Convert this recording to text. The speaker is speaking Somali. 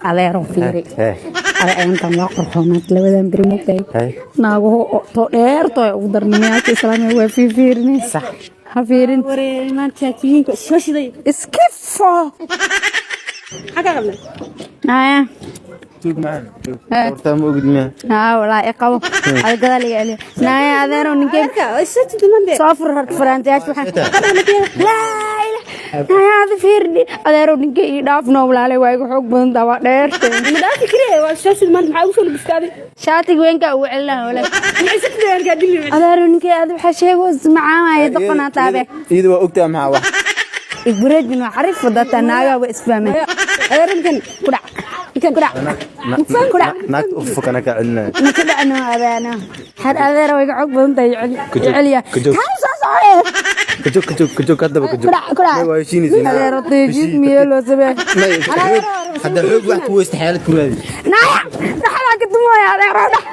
Adeero, fiiri. Ada intan waa qurxoonaad labadan beri, mogtahay? Naaguhu to dheerto ay ugu darnimayaasha islaamiga waa fiifiirinay. Sax. Ha fiirin. Maanta soo shiday. Iskifo. Maxaa ka qabnay? Aya. Tuug macaan. Horta ma ogid miya? Haa, walaa i qabo. Ada gadaal iga celiya. Naaya, adeero, ninkee soo fur horta faraantiyaasha waxaan. Laa ilaa. Naaya, ada fiirini. Adeero, ninkee ii dhaafno, walaalay, waa iga xoog badan taa, waa dheerte. Ma dhaafi kare, waa soo shiday maanta. Maxaa ugu soo labistaday? Shaatiga weynkaa ugu celinaa, walaa. Maxay sidaan ka dili? Adeero, ninkee ada waxaa sheego macaamaya doqonaa taabe. Iyada waa ogtahay maxaa wax. Igbureejin waa xariif wadataa, naagaa waa isfahmeen. Adeero, ninkan. Ku dhac. Ku dhac. Ku dhac. Naagta u fukana ka celinaya. Ma ka dhacno abaana. Xar, adeero, way iga xoog badan tahay, Ka joog, celiya. ka joog. Kaa soo socee. Ka joog, ka joog, ka joog, haddaba ka joog. Ku dhac, ku dhac. May, waa heshiinaysiin. Adeero, teejid miyee loo sameey? May, xoog hadda, xoog wax ku weysta, xeelad ku raadi. Naaya, dhaxdaa ka tumaya, adeero, dhax.